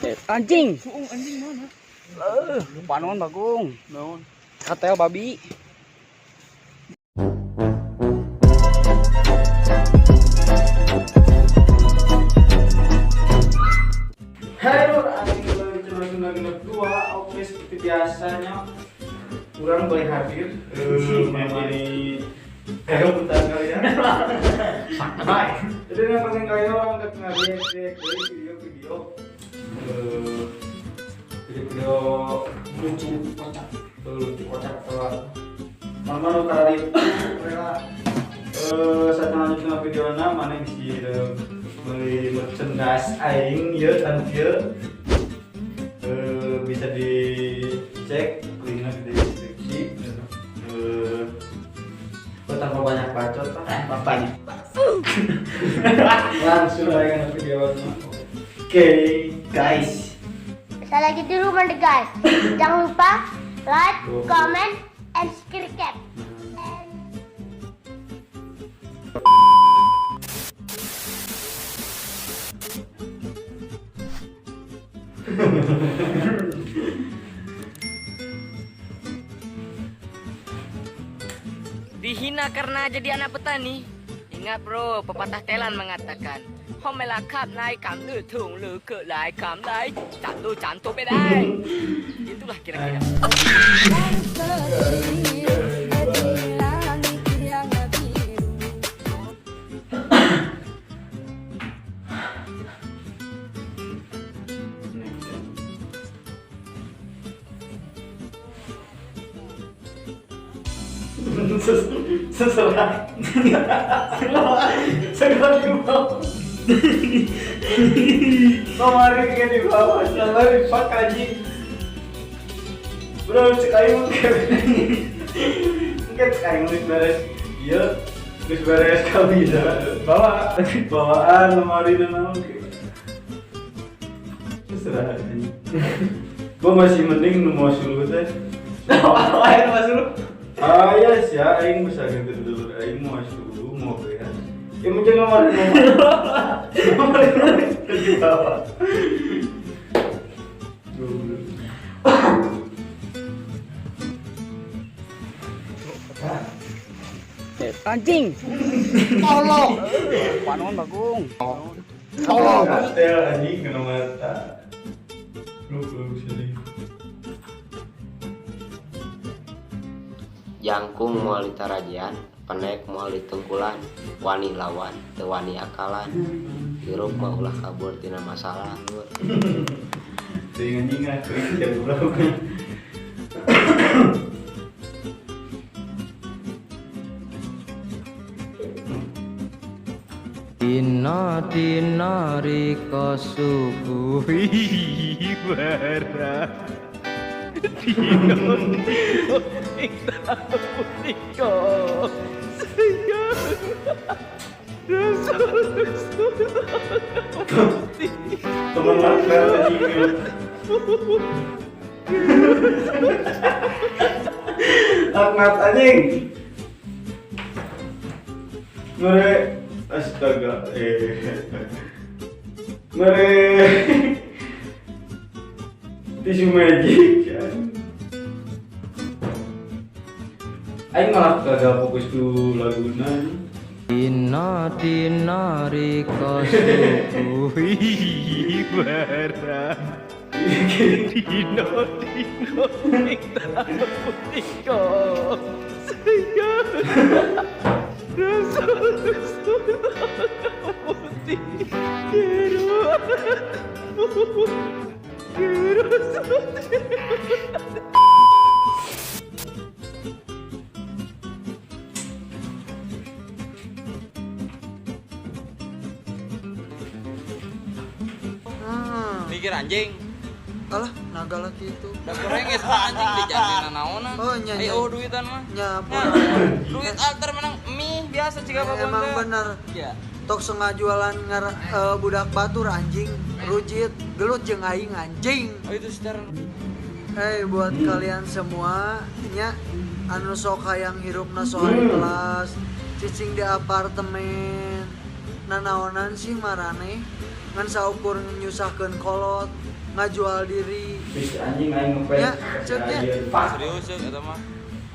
Anjing. Suung anjing mana? Panon Bagong. Naon? Katel babi. Hai lur, anjing kembali channel Sunda Genep 2. Oke, seperti biasanya kurang boleh hadir menemani kerebutan kalian. Bye. Jadi yang penting kalian orang ke react video-video video-video Lucu kocak. Lucu kocak atau mana-mana kali rela saat lanjutnya video mana bisa beli merchandise aing ya kan bisa dicek linknya di deskripsi. Tanpa banyak bacot Bapaknya. Langsung aja ke videonya. Oke guys, Saya lagi di rumah deh guys. Jangan lupa like, comment, and subscribe. Dihina karena jadi anak petani. Ingat bro, pepatah Thailand mengatakan, Homelakap naik kam lu tung lu ke lai kam lai cantu cantu bedai. Itulah kira-kira. Seserah segera di bawah kemarin kayak di bawah sama pak anjing bro cek aing mungkin cek aing geus beres iya geus beres kami bawa bawaan lemari dan naon seserah anjing gua masih mending nu mau suluh teh. Ayo mas lu. Ah iya sih, aing bisa gitu dulu. Aing mau suruh, mau beres. Ya mungkin nomor nomor di bawah. Anjing. Tolong. Panon Bagong. Tolong. Katel anjing kena mata. Lu sini. Jangkung moal ditarajean, penek moal ditungkulan, wani lawan, teu wani akalan. Hirup mah ulah kabur tina masalah lur. Teuing anjing ah, teuing jam goblok. Dina dina rika subuh bara. Dina dina ing punika. Teman makan anjing. Laknat anjing. Mere astaga mere tisu magic ya. Aing malah gagal fokus tuh laguna. Dina dina rika subuh bara. Dina dina ing punika. Mikir anjing. Alah, naga lagi itu. Da goreng geus anjing dijadiin naonan. Oh, nya. Ayo duitan mah. Nya, duit alter menang mie biasa ciga babon. Emang bener. Iya. Tok sengaja jualan budak batur anjing, rujit, gelut jeung aing anjing. Oh itu secara. Hey, buat kalian semua nya anu sok hayang hirupna soal kelas, cicing di apartemen. Nanaonan sih marane. Ngan saukur nyusahkeun kolot, ngajual diri. Wis anjing aing ngefans. Ya, ceuknya. Serius ceuk eta mah.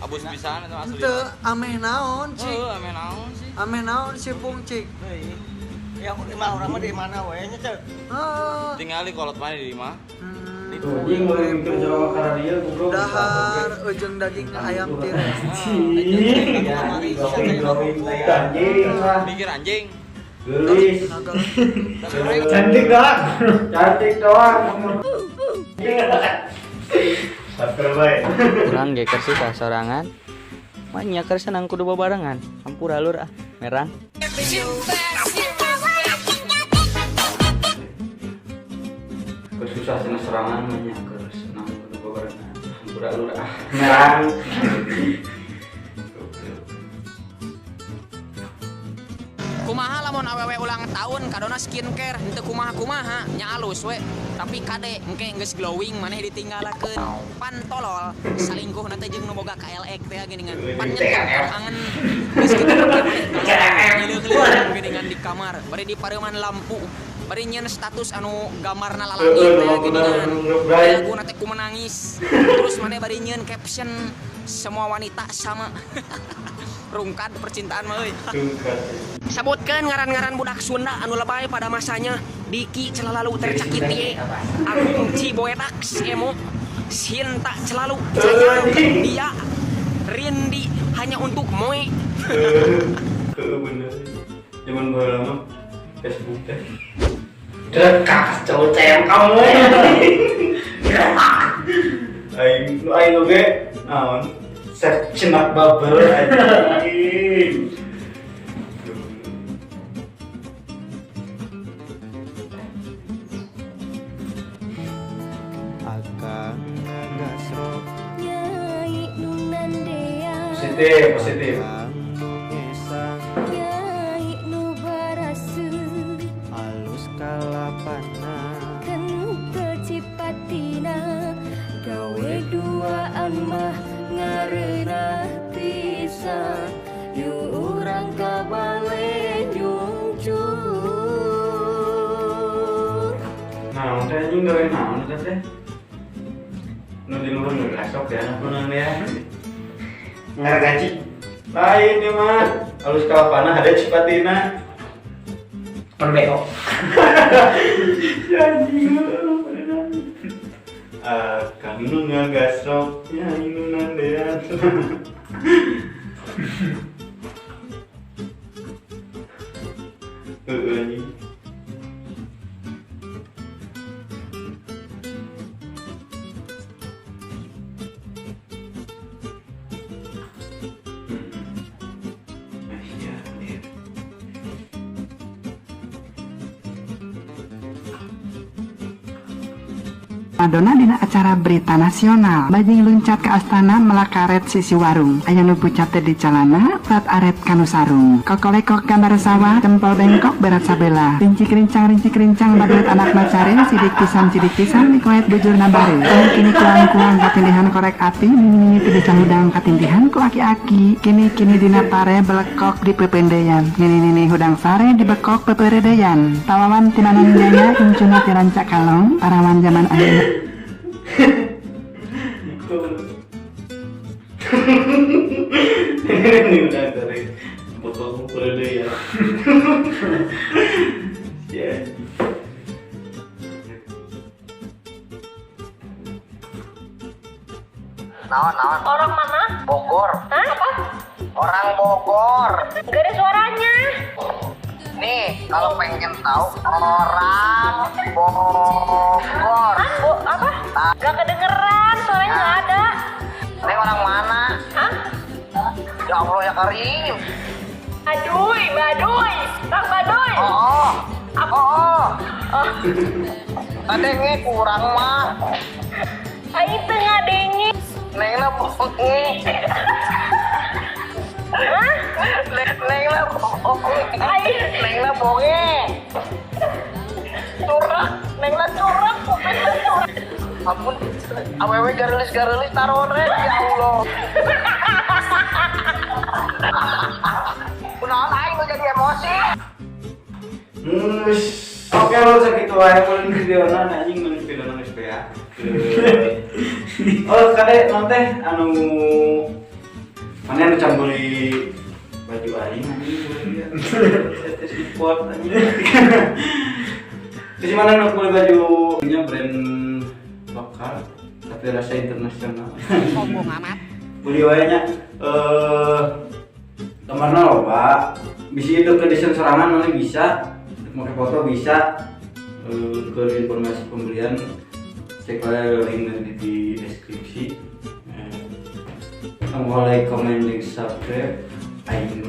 Abus pisan eta asli. Henteu ameh naon cik. Heuh, ameh naon sih. Ameh naon si Pung cik. Ya mah urang mah di mana we nya ceuk. Heeh. Tingali kolot mana di imah. Tuh, anjing mulai mikir jawab karena dia goblok. Dahar ujung daging ayam tires. Anjing, glowing glowing anjing lah. Mikir anjing. Gelis. Cantik doang. Cantik doang. Sabar bae. Urang ge keur susah sorangan. Mah nya keur senang kudu babarengan. Hampura lur ah, merang. Susah senang serangan mah nya keur senang kudu babarengan. Hampura lur ah, merang. Kumaha lamun awewe ulang tahun kadona skincare henteu kumaha-kumaha nya alus we tapi kade engke geus glowing maneh ditinggalakeun pan tolol salingkuh teh jeung nu boga KLX teh geuningan pan nyetok angen geus kitu maneh geuningan di kamar bari dipareuman lampu bari nyieun status anu gambarna lalaki teh geuningan laguna teh ku menangis terus maneh bari nyieun caption semua wanita sama. Rungkad percintaan mah euy. Sebutkeun ngaran-ngaran budak Sunda anu lebay pada masanya. Diki Celalalu tercakiti, Agung Ciboedax Emo, Sinta Celalu Cayang dia, Rindi hanya untuk moe. Bener. Zaman baheula mah Facebook teh. Dekas cowok cayang kamu. Aing nu aing oge naon? Set cenak bubble anjing. Akang ngagasrok Nyai nu nandea. Positif, positif. Nyai nu baraseuh alus kalapana kente cipatina gawe duaan mah ngareunah pisan yu urang ka bale nyungcur. Naon teh anjing gawe naon eta teh? Nu di luhur nu gasok ya anak ya. Ngargaji. Lain ieu mah. Alus kalapana ada cipatina. Pan BO. Ya anjing. Akang nu ngagasrok nyai nu nandean. Heeh anjing. Madonna dina acara berita nasional bajing luncat ke astana melakaret sisi warung aya nu pucat teh di calana plat aret kanu sarung kokolekok gambar sawah tempol bengkok berat sabela rincik rincang bagelet anak macare sidik pisan dikoet bujur nabare kini kuang-kuang katindihan korek api mini mini hudang katindihan ku aki-aki kini kini dina pare belekok di pependeyan nini nini hudang sare dibekok peperedeyan tawawan tinanan jaya incuna tirancak kalong parawan zaman ayeuna. Ini udah dari botol periode ya. Ya. Naon naon. Orang mana? Bogor. Hah? Apa? Orang Bogor. Gak ada suaranya. Nih, kalau pengen tahu orang Bogor. Hah? Apa? Gak kedengeran, suaranya nggak ada. Neng orang mana? Hah? Ya Allah ya Karim. Aduh, baduy, Bang Baduy. Oh, Apa? oh. Oh. Adenge kurang mah. Aing teu ngadenge. Nengna bohong. Hah? Nengna bohong. Nengna bohong. Curang, nengna curang, kupingna curang. Ampun, awewe garelis-garelis tarore ya Allah. Kunaon aing nu jadi emosi? Wis. Oke lur, sakitu wae mun videona, anjing, mun videona geus beak. Oh, kade naon teh anu mana anu can beli baju aing, anjing, beli ya. Tes support, anjing. Di mana nu beli baju nya brand lokal tapi rasa internasional. Sombong amat. Beli wae nya, gambarna loba. Bisa itu ke desain sorangan mana bisa, make foto bisa. Ke informasi pembelian cek wae link nanti di deskripsi. Kamu like, comment, dan subscribe. Aing.